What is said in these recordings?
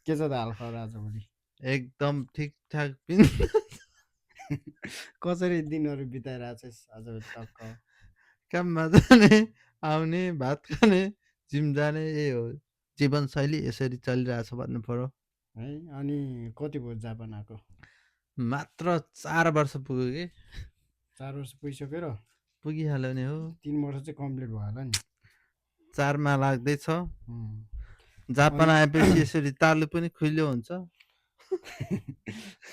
के छ त हालखबर आजभोलि? एकदम ठिकठाक बिन्दास। कसरी दिनहरू बिताइरहेछस् आज टक्क? काममा जाने, आउने, भात खाने, जिम जाने यही हो। जीवनशैली यसरी चलिरहेछ भन्नु पर्यो। है अनि कति भयो जापान आएको? मात्र 4 वर्ष पुग्यो कि 4 वर्ष पुगिसक्यो र? पुगिहाल्यो नि हो। 3 वर्ष चाहिँ कम्प्लिट भयो होला नि। 4 मा लाग्दैछ। उम्, जापान अनि आएपछि यसरी तालु पनि खुइलो हुन्छ।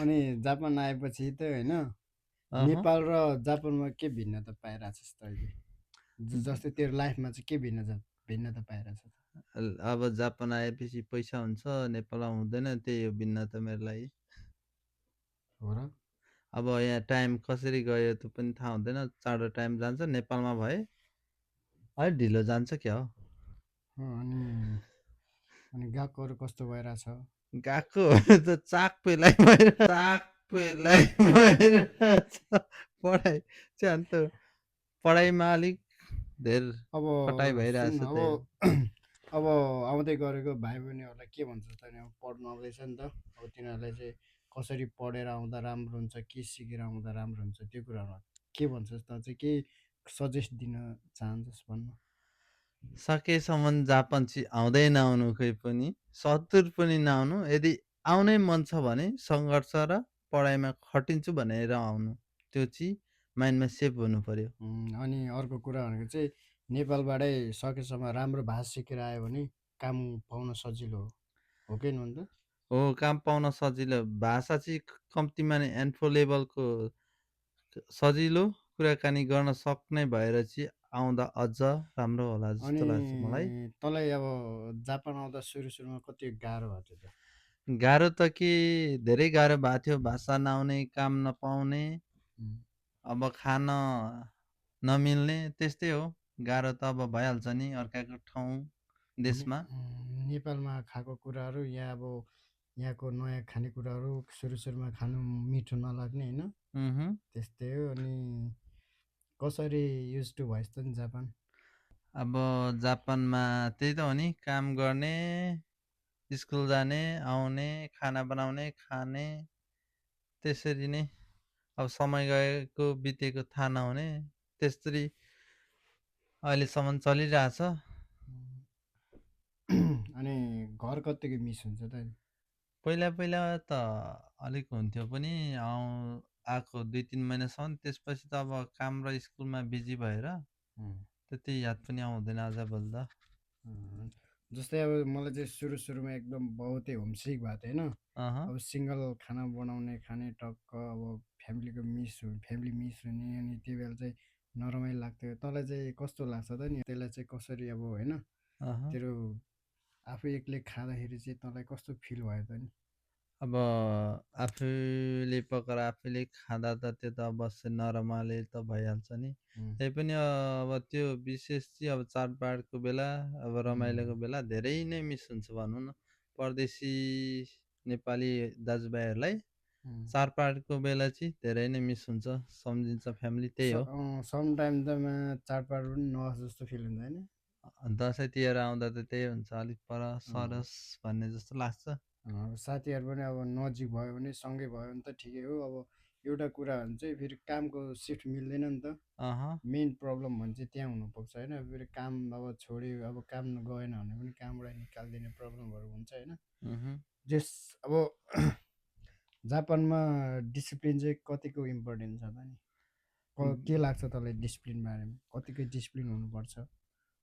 अनि जापान आएपछि त होइन अहँ। नेपाल र जापानमा के भिन्नता पाइरहेछस् तैँले? जस्तै तेरो लाइफमा चाहिँ के भिन्नता पाइरहेछस्? अब जापान आएपछि पैसा हुन्छ, नेपालमा हुँदैन, त्यही हो भिन्नता मेरो लागि। हो र? अब यहाँ टाइम कसरी गयो त्यो पनि थाहा हुँदैन, चाँडो टाइम जान्छ। नेपालमा भए अलि ढिलो जान्छ क्या हो। अनि गएकोहरू कस्तो भइरहेछ? गएको त चाक पेलाइ भइरहेछ। पढाइ चाहिँ अन्त पढाइमा अलिक धेर अब खटाइ भइरहेछ सुन त्यही हो। अब आउँदै गरेको भाइ बहिनीहरूलाई के भन्छस् त नि? अब पढ्नु आउँदैछ नि त, अब तिनीहरूलाई चाहिँ कसरी पढेर आउँदा राम्रो हुन्छ, के सिकेर आउँदा राम्रो हुन्छ, त्यो कुरामा के भन्छस् त? चाहिँ के सजेस्ट दिन चाहन्छस् भन्नु? सकेसम्म जापान चाहिँ आउँदै नआउनु खै पनि, सतुर पनि नआउनु। यदि आउनै मन छ भने सङ्घर्ष र पढाइमा खटिन्छु भनेर आउनु। त्यो चाहिँ माइन्डमा सेभ हुनु पर्यो। अनि अर्को कुरा भनेको चाहिँ नेपालबाटै सकेसम्म राम्रो भाषा सिकेर आयो भने काम पाउन सजिलो हो कि नि अन्त? हो, काम पाउन सजिलो। भाषा चाहिँ कम्तीमा नै एन्फो लेभलको सजिलो कुराकानी गर्न सक्ने भएर चाहिँ आउँदा अझ राम्रो होला अनि जस्तो लाग्छ मलाई। तँलाई अब जापान आउँदा सुरुमा कति गाह्रो भएको थियो त? गाह्रो त के धेरै गाह्रो भएको थियो, भाषा नआउने, काम नपाउने, उम्, अब खान नमिल्ने त्यस्तै हो। गाह्रो त अब भइहाल्छ नि अर्काको ठाउँ देशमा। नेपालमा खाएको कुराहरू यहाँ अब यहाँको नयाँ खानेकुराहरू सुरुमा खानु मिठो नलाग्ने होइन? उहुँ। त्यस्तै हो। अनि कसरी युज टु भइस् त नि जापान? अब जापानमा त्यही त हो नि, काम गर्ने, स्कुल जाने, आउने, खाना बनाउने, खाने, त्यसरी नै अब समय गएको बितेको थाहा नहुने त्यसरी अहिलेसम्म चलिरहेछ। अनि घर कत्तिको मिस हुन्छ त? पहिला पहिला त अलिक हुन्थ्यो पनि, आएको 2-3 महिनासम्म। त्यसपछि त अब काम र स्कुलमा बिजी भएर त्यति याद पनि आउँदैन आजभोलि त। जस्तै अब मलाई चाहिँ सुरुमा एकदम बहुतै होमसिक भएको थियो होइन? अहँ। अब सिङ्गल खाना बनाउने खाने टक्क अब फ्यामिली मिस हुने, अनि त्यो बेला चाहिँ नरमाइलो लाग्थ्यो। तँलाई चाहिँ कस्तो लाग्छ त नि? त्यसलाई चाहिँ कसरी अब होइन अहँ। तेरो आफू एक्लै खाँदाखेरि चाहिँ तँलाई कस्तो फिल भयो त नि? अब आफूले पकाएर आफूले खाँदा त त्यो त अवश्य नरमाले त भइहाल्छ नि। त्यही पनि अब त्यो विशेष चाहिँ अब चाडबाडको बेला, अब रमाइलोको बेला धेरै नै मिस हुन्छ भनौँ न। परदेशी नेपाली दाजुभाइहरूलाई चाडबाडको बेला चाहिँ धेरै नै मिस हुन्छ, सम्झिन्छ फ्यामिली, त्यही हो। समटाइम त चाडबाड पनि नहोस् जस्तो फिल हुन्छ होइन? दसैँ तिहार आउँदा त त्यही हुन्छ, अलिक पर सरस भन्ने जस्तो लाग्छ। साथीहरू पनि अब नजिक भयो भने सँगै भयो भने त ठिकै हो। अब एउटा कुरा भने चाहिँ फेरि कामको सिफ्ट मिल्दैन नि त। अहँ। मेन प्रब्लम भने चाहिँ त्यहाँ हुनुपर्छ होइन? फेरि काम अब छोड्यो, अब काम गएन भने पनि कामबाट निकालिदिने प्रब्लमहरू हुन्छ होइन? जस अब जापानमा डिसिप्लिन चाहिँ कतिको इम्पोर्टेन्ट छ त नि? के लाग्छ तँलाई डिसिप्लिन बारेमा? कतिको डिसिप्लिन हुनुपर्छ?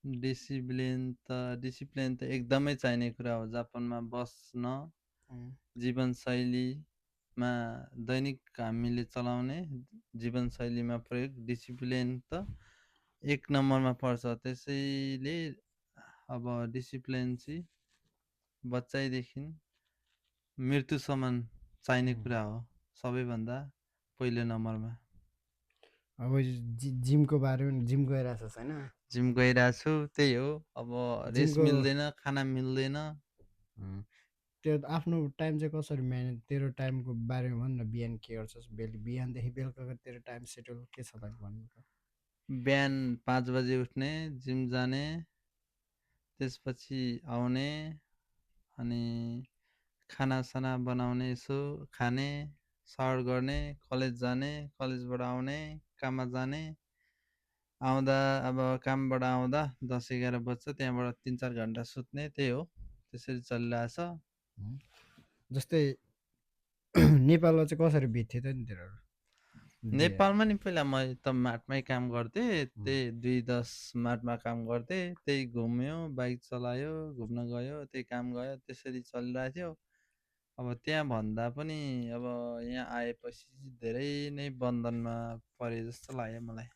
डिसिप्लिन त एकदमै चाहिने कुरा हो जापानमा बस्न। जीवनशैलीमा दैनिक हामीले चलाउने जीवनशैलीमा प्रयोग डिसिप्लिन त 1 नम्बरमा पर्छ। त्यसैले अब डिसिप्लिन चाहिँ बच्चैदेखि मृत्युसम्म चाहिने कुरा हो, सबैभन्दा पहिलो नम्बरमा। अब जिमको बारेमा जिम गइरहेछस् होइन? जिम गइरहेको छु, त्यही हो। अब रेस्ट जिमको मिल्दैन, खाना मिल्दैन। त्यो आफ्नो टाइम चाहिँ कसरी म्यानेज? तेरो टाइमको बारेमा भन् न। बिहान के गर्छस्? बिहानदेखि बेलुकाको तेरो टाइम सेड्युल के छ त भन्नु त? बिहान 5 बजे उठ्ने, जिम जाने, त्यसपछि आउने, अनि खानासाना बनाउने, यसो खाने, सर गर्ने, कलेज जाने, कलेजबाट आउने, काममा जाने, आउँदा अब कामबाट आउँदा 10-11 बज्छ, त्यहाँबाट 3-4 घन्टा सुत्ने, त्यही हो। त्यसरी चलिरहेछ। जस्तै नेपालमा चाहिँ कसरी बित्थ्यो त नि तिनीहरू? नेपालमा नि पहिला म त माटमै काम गर्थेँ, त्यही 2-10 माटमा काम गर्थेँ, त्यही घुम्यो, बाइक चलायो, घुम्न गयो, त्यही काम गयो, त्यसरी चलिरहेको थियो। अब त्यहाँ भन्दा पनि अब यहाँ आएपछि धेरै नै बन्धनमा परे जस्तो लाग्यो मलाई।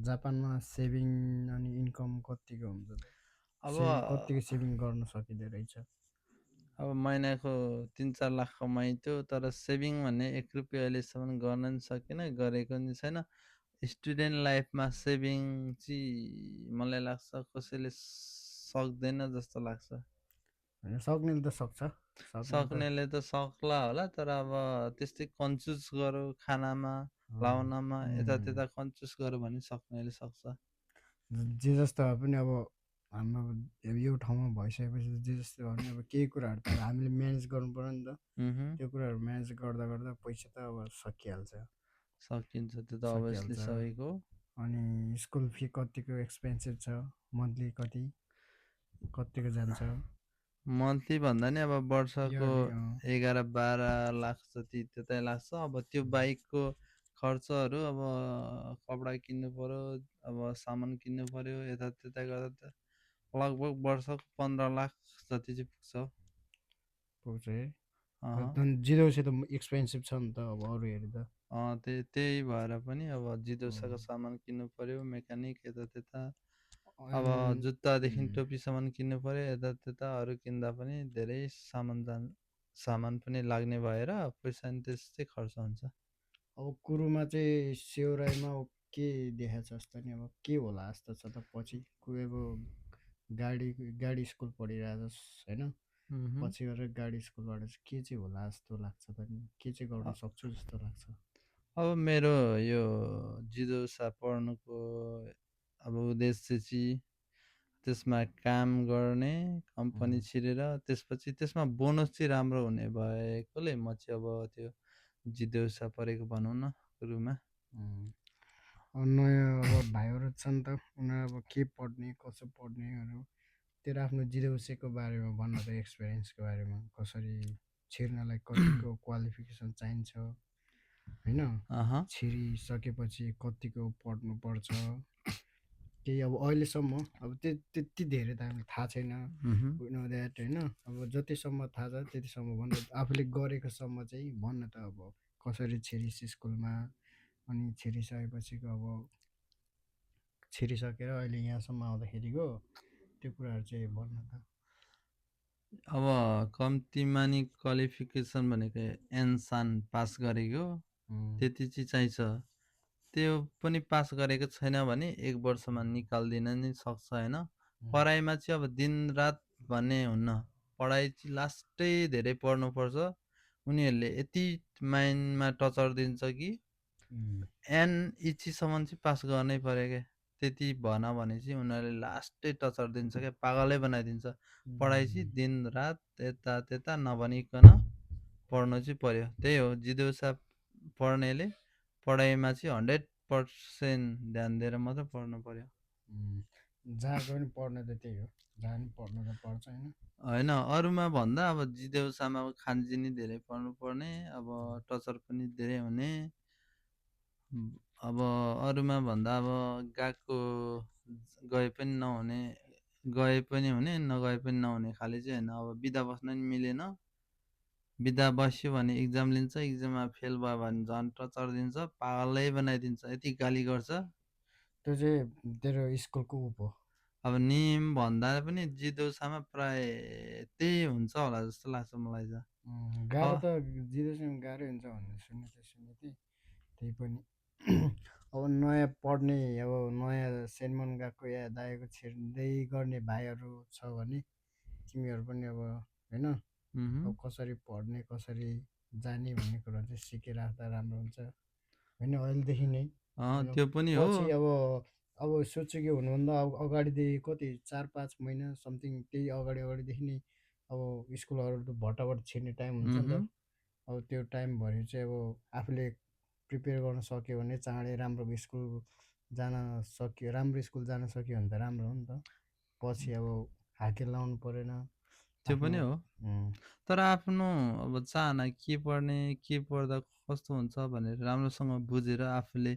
जापानमा सेभिङ अनि इन्कम कतिको हुन्छ त? अब कतिको सेभिङ गर्न सकिँदो रहेछ? अब महिनाको 3-4 लाख कमाइथ्यो, तर सेभिङ भन्ने 1 रुपियाँ अहिलेसम्म गर्न नि सकिनँ, गरेको नि छैन। स्टुडेन्ट लाइफमा सेभिङ चाहिँ मलाई लाग्छ कसैले सक्दैन जस्तो लाग्छ। होइन, सक्नेले त सक्छ, सक्नेले त सक्ला होला, तर अब त्यस्तै कन्जुस गरौँ खानामा, लाउनमा, यता कन्जुस गरौँ भने सक्नेले सक्छ। जे जस्तो भए पनि अब हाम्रो अब यो ठाउँमा भइसकेपछि जे जस्तो भए पनि अब केही कुराहरू त हामीले म्यानेज गर्नु पऱ्यो नि त। त्यो कुराहरू म्यानेज गर्दा गर्दा पैसा त अब सकिहाल्छ। सकिन्छ, त्यो त अभियसली सबैको। अनि स्कुल फी कतिको एक्सपेन्सिभ छ, मन्थली कतिको जान्छ? मन्थली भन्दा नि अब वर्षको Yearly, 11-12 लाख जति त्यतै लाग्छ। अब त्यो बाहेकको खर्चहरू अब कपडा किन्नु पऱ्यो, अब सामान किन्नु पऱ्यो, यता गर्दा त लगभग वर्षको 15 लाख जति चाहिँ पुग्छ। पुग्छ है। अहँ। जिरोसे त एक्सपेन्सिभ छ नि त अब अरू हेर्दा। त्यही भएर पनि अब जिदोसाको सामान किन्नु पऱ्यो, मेकानिक यता अब अनि जुत्तादेखि टोपीसम्म किन्नु पऱ्यो, यता अरू किन्दा पनि धेरै सामान पनि लाग्ने भएर पैसा नि त्यस्तै खर्च हुन्छ। अब कुरुमा चाहिँ सेउराईमा के देखाएको छ जस्तो नि अब के होला जस्तो छ त पछि अब गाडी स्कुल पढिरहेछस् होइन, पछि गएर गाडी स्कुलबाट चाहिँ के चाहिँ होला जस्तो लाग्छ त नि, के चाहिँ गर्न सक्छु जस्तो लाग्छ? अब मेरो यो जिदोसा पढ्नुको अब उद्देश्य चाहिँ त्यसमा काम गर्ने, कम्पनी छिरेर त्यसपछि त्यसमा बोनस चाहिँ राम्रो हुने भएकोले म चाहिँ अब त्यो जिदोसा पढेको भनौँ न सुरुमा। अब नयाँ अब भाइहरू छन् त, उनीहरू अब के पढ्ने कसो पढ्नेहरू, तेरो आफ्नो जिदोसेको बारेमा भन्न त, एक्सपिरियन्सको बारेमा, कसरी छिर्नलाई कतिको क्वालिफिकेसन चाहिन्छ होइन, छिरिसकेपछि कतिको पढ्नुपर्छ, केही अब अहिलेसम्म अब त्यति धेरै त हामीलाई थाहा छैन, नो द्याट होइन। अब जतिसम्म थाहा छ त्यतिसम्म भन्न, आफूले गरेकोसम्म चाहिँ भन्न त अब कसरी छिरिस स्कुलमा, अनि छिरिसकेपछिको अब छिरिसकेर अहिले यहाँसम्म आउँदाखेरिको त्यो कुराहरू चाहिँ भन्न त। अब कम्तीमा नि क्वालिफिकेसन भनेको एनसान पास गरेको त्यति चाहिँ चाहिन्छ। त्यो पनि पास गरेको छैन भने 1 वर्षमा निकाल्दिन नि सक्छ होइन। पढाइमा चाहिँ अब दिनरात भन्ने हुन्न, पढाइ चाहिँ लास्टै धेरै पढ्नुपर्छ। उनीहरूले यति माइन्डमा टचर दिन्छ कि इचीसम्म चाहिँ पास गर्नै पऱ्यो क्या। त्यति भन भने चाहिँ उनीहरूले लास्टै टचर दिन्छ क्या, पागलै बनाइदिन्छ। पढाइ चाहिँ दिनरात त्यता नभनिकन पढ्नु चाहिँ पऱ्यो। त्यही हो, जिदोसा पढ्नेले पढाइमा चाहिँ 100% ध्यान दिएर मात्रै पढ्नु पऱ्यो। जहाँ पनि पढ्न त त्यही हो, जहाँ पनि पढ्नु त पर्छ होइन। अरूमा भन्दा अब जिदेउसामा खान्जी नि धेरै पढ्नु पर्ने, अब टचर पनि धेरै हुने। अब अरूमा भन्दा अब गए पनि नहुने, गए पनि हुने, नगए पनि नहुने खाले चाहिँ होइन। अब बिदा बस्न नि मिलेन, बिदा बस्यो भने इक्जाम लिन्छ, इक्जाममा फेल भयो भने झन् टचर दिन्छ, पागलै बनाइदिन्छ, यति गाली गर्छ। त्यो चाहिँ तेरो स्कुलको उप हो? अब नियम भन्दा पनि जिदोसामा प्राय त्यही हुन्छ होला जस्तो लाग्छ मलाई त। गाह्रो त जिदोसँग गाह्रै हुन्छ भन्ने सुनेको थिएँ, त्यही पनि। अब नयाँ पढ्ने, अब नयाँ सेनमन गएको या दाइको छिर्दै गर्ने भाइहरू छ भने तिमीहरू पनि अब होइन, अब कसरी पढ्ने कसरी जाने भन्ने कुरा चाहिँ सिकिराख्दा राम्रो हुन्छ होइन, अहिलेदेखि नै। त्यो पनि हो। पछि अब सोध्छु कि हुनुभन्दा अब अगाडिदेखि कति 4-5 महिना समथिङ, त्यही अगाडिदेखि नै अब स्कुलहरू त भटाभट छिर्ने टाइम हुन्छ नि त। उहुँ। अब त्यो टाइमभरि चाहिँ अब आफूले प्रिपेयर गर्न सक्यो भने चाँडै राम्रो स्कुल जान सक्यो, राम्रो स्कुल जान सक्यो भने त राम्रो हो नि त। पछि अब हाकेल लाउनु परेन त्यो आफ्नो। पनि हो। तर आफ्नो अब चाहना के पढ्ने, के पढ्दा कस्तो हुन्छ भनेर राम्रोसँग बुझेर आफूले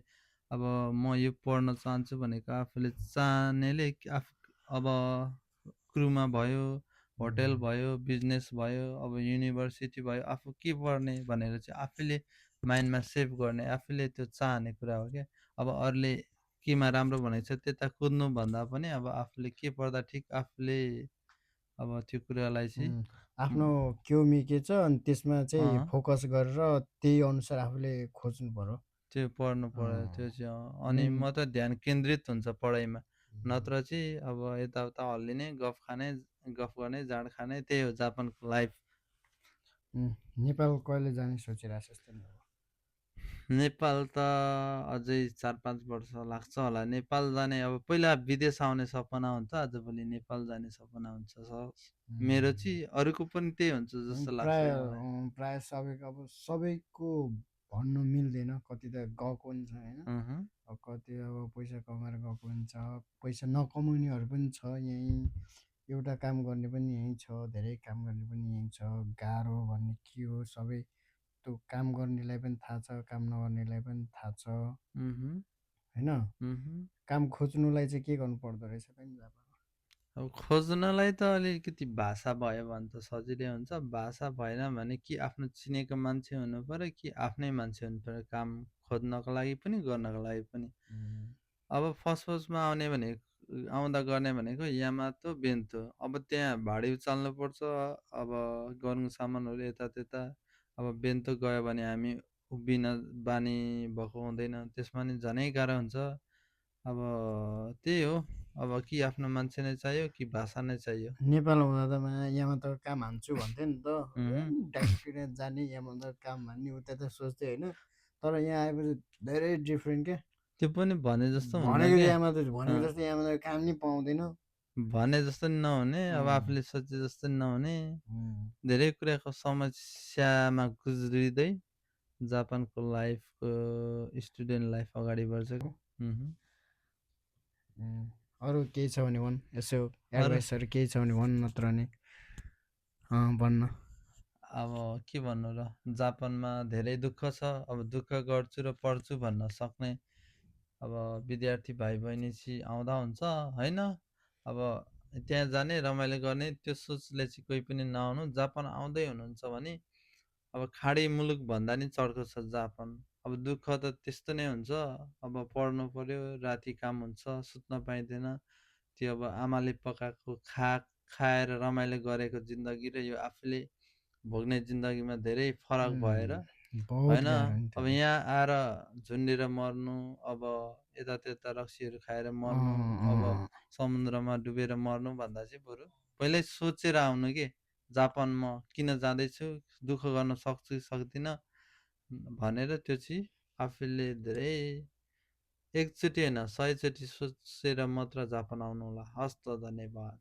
अब म यो पढ्न चाहन्छु भनेको आफूले चाहनेले अब क्रुमा भयो, होटेल भयो, बिजनेस भयो, अब युनिभर्सिटी भयो, आफू के पढ्ने भनेर चाहिँ आफैले माइन्डमा सेभ गर्ने, आफैले त्यो चाहने कुरा हो क्या। अब अरूले केमा राम्रो भनेको छ त्यता कुद्नुभन्दा पनि अब आफूले के पढ्दा ठिक आफूले अब त्यो कुरालाई चाहिँ आफ्नो उम्, क्योमी के छ अनि त्यसमा चाहिँ अँ, फोकस गरेर त्यही अनुसार आफूले खोज्नु पर्यो। त्यो पढ्नु पऱ्यो त्यो चाहिँ अनि मेन मात्रै ध्यान केन्द्रित हुन्छ पढाइमा। नत्र चाहिँ अब यताउता हल्लिने, गफ गर्ने, जाँड खाने त्यही हो जापानको लाइफ। नेपाल कहिले जाने सोचिरहेछस् त नि अब? नेपाल त अझै 4-5 वर्ष लाग्छ होला। नेपाल जाने अब पहिला विदेश आउने सपना हुन्छ, आजभोलि नेपाल जाने सपना हुन्छ। मेरो चाहिँ अरूको पनि त्यही हुन्छ जस्तो लाग्छ प्राय है मलाई। प्राय सबैको अब सबैको भन्नु मिल्दैन, कति त गएको पनि छ होइन। उहुँ, अब कति अब पैसा कमाएर गएको पनि छ, पैसा नकमाउनेहरू पनि छ यहीँ, एउटा काम गर्ने पनि यहीँ छ, धेरै काम गर्ने पनि यहीँ छ। गाह्रो भन्ने के हो सबै त्यो काम गर्नेलाई पनि थाहा छ, काम नगर्नेलाई पनि थाहा छ उहुँ, होइन। उहुँ। काम खोज्नुलाई चाहिँ के गर्नु पर्दो रहेछ त नि जापानमा? अब खोज्नलाई त अलिकति भाषा भयो भने त सजिलै हुन्छ। भाषा भएन भने कि आफ्नो चिनेको मान्छे हुनुपर्यो कि आफ्नै मान्छे हुनुपर्यो काम खोज्नको लागि पनि, गर्नको लागि पनि। अब फर्स्टमा आउने आउँदा गर्ने भनेको यामातो, बेन्तो। अब त्यहाँ भाडी उचाल्नुपर्छ, अब गर्नु सामानहरू यतात्यता। अब बेन्तो गयो भने हामी उभिन बानी भएको हुँदैन, त्यसमा नि झनै गाह्रो हुन्छ। अब त्यही हो, अब कि आफ्नो मान्छे नै चाहियो कि भाषा नै चाहियो। नेपालमा हुँदा त यहाँ त काम हान्छु भन्थ्यो नि त। उहुँ, डाइरेक्ट यहाँ जाने यहाँ त काम हान्ने उता त सोच्थेँ होइन। तर यहाँ आएपछि धेरै डिफ्रेन्ट क्या। त्यो पनि भने जस्तो हुन्न भनेको क्या। यहाँ त भनेको अँ, जस्तो यहाँ त काम नि पाउँदैन। भने जस्तो नि नहुने, अब अँ, आफूले सोचे जस्तो नि नहुने, अँ, धेरै कुराको समस्यामा गुज्रिँदै जापानको लाइफको स्टुडेन्ट लाइफ अगाडि बढ्छ क्या। उहुँ। अरू केही छ भने भन्, यसो अरू एडभाइसहरू केही छ भने भन्, नत्र भने भन्न। अब के भन्नु र, जापानमा धेरै दुःख छ। अब दुःख गर्छु र पढ्छु भन्न सक्ने अब विद्यार्थी भाइ-बहिनी चाहिँ आउँदा हुन्छ, होइन? अब त्यहाँ जाने, रमाइलो गर्ने त्यो सोचले चाहिँ कोही पनि नआउनु। जापान आउँदै हुनुहुन्छ भने अब खाडी मुलुक भन्दा नि चर्को छ जापान। अब दुःख त त्यस्तो नै हुन्छ। अब पढ्नु पर्यो, राति काम हुन्छ, सुत्न पाइँदैन। त्यो अब आमाले पकाएको खाएर रमाइलो गरेको जिन्दगी र यो आफूले भोग्ने जिन्दगीमा धेरै फरक भएर बहुत होइन, गाह्रो नि त्यो अब त। यहाँ आएर झुन्डेर मर्नु, अब यतात्यता रक्सीहरू खाएर मर्नु, अँ, अब अँ, समुद्रमा डुबेर मर्नु भन्दा चाहिँ बरु पहिल्यै सोचेर आउनु के, जापान म किन जाँदैछु, दुःख गर्न सक्छु कि सक्दिनँ भनेर त्यो चाहिँ आफूले धेरै एकचोटि होइन 100 चोटि सोचेर मात्र जापान आउनु होला। हस् त, धन्यवाद।